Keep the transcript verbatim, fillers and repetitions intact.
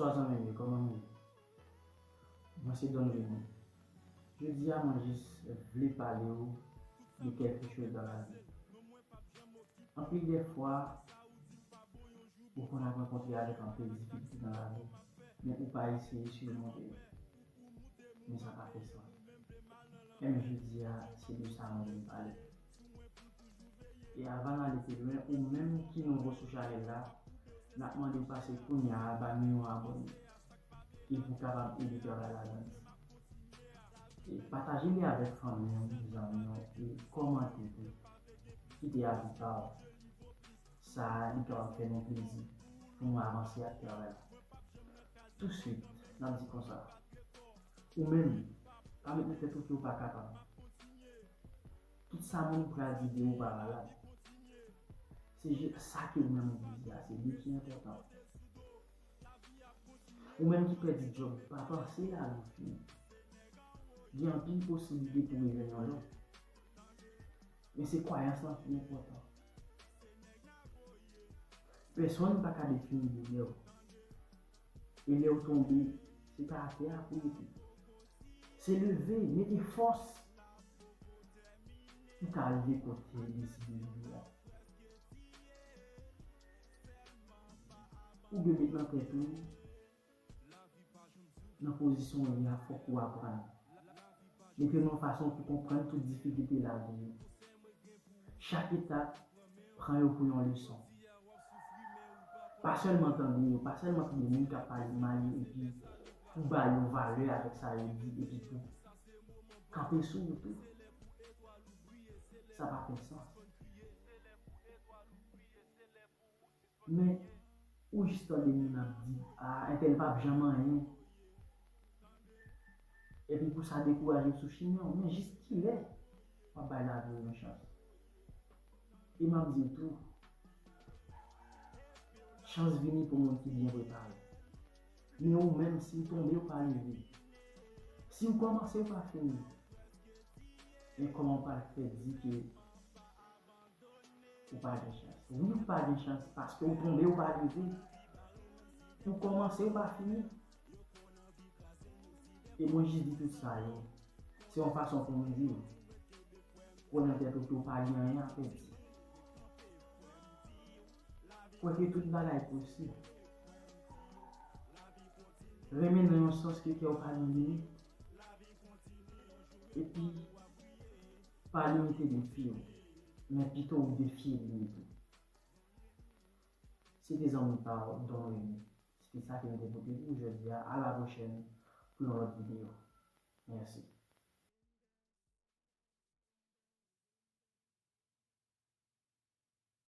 Bonswa zanmi m yo, kòman nou ye? Mwen se Don Remy. Jodi a mwen jis vle pale w de kèlke choz nan lavi. Anpil de fwa, ou konn ap rankontre avèk anpil difikilte nan lavi, men ou pa eseye simonte yo. Men sa pa fè sans. Ebyen jodi a, se de sa mwen vin pale. E avan n ale pi lwen, ou menm ki nouvo sou chanèl la, n ap mande w pase kounye a ba nou yon abòne. E pou kapab ede travay la grandi. E pataje li avèk fanmi w, zanmi w, e kòmante tou. Kite avi pa w. Sa a, li kapab fè nou plezi pou nou avanse ak travay la. Touswit, n ap di konsa. Ou menm, pa met nan tèt ou ke w pa kapab. Tout sa moun pral di de ou pa valab. Se jis sa ke ou menm ou vle di a, se li ki enpòtan. Ou menm ki pèdi djòb, pa panse lavi w fini. Gen anpil posiblite pou rejwenn yon lòt. Men se kwayans lan ki enpòtan. Pèsonn pa ka defini bonè w. E lè w tonbe, se pa atè a pou w rete. Se leve, mete fòs pou w ka rive kote w deside rive a. Ou dwe met nan tèt ou, nan pozisyon w ye a, fòk ou aprann. Mete w nan fason pou konprann tout difikilte lavi yo. Chak etap, pran yo pou yon leson. Pa sèlman tande yo, pa sèlman tande moun k ap pale mal yo epi pou ba yo valè avèk sa yo di epi tou kanpe sou yo tou. Sa pa fè sans. Men, ou jis tande moun ap di, a, entèl p ap janm anyen. Epi pou sa dekouraje w sou chimen w. Men jis kilè w ap bay lavi w yon chans? E m ap di w tou, chans vini pou moun ki byen prepare. Men ou menm, si w tonbe, w pa leve. Si w kòmanse, w pa fini. Men kòman w pral fè di ke ou pa gen chans? Wi, ou pa gen chans paske ou tonbe, ou pa leve. Ou kòmanse, ou pa fini. E mwen jis di tout sa yo, se yon fason pou mwen di, kwè nan tèt ou ke w pa gen anyen a pèdi. Kwè ke tout bagay posib. Renmen nan yon sans ke kè w pa gen limit. Epi, pa limite defi w, men pito w defye limit ou. Se te zanmi pa w, Don Remy. Se te sa ke m te pote pou w jodi a. A la pwochèn pou yon lòt videyo. Mèsi.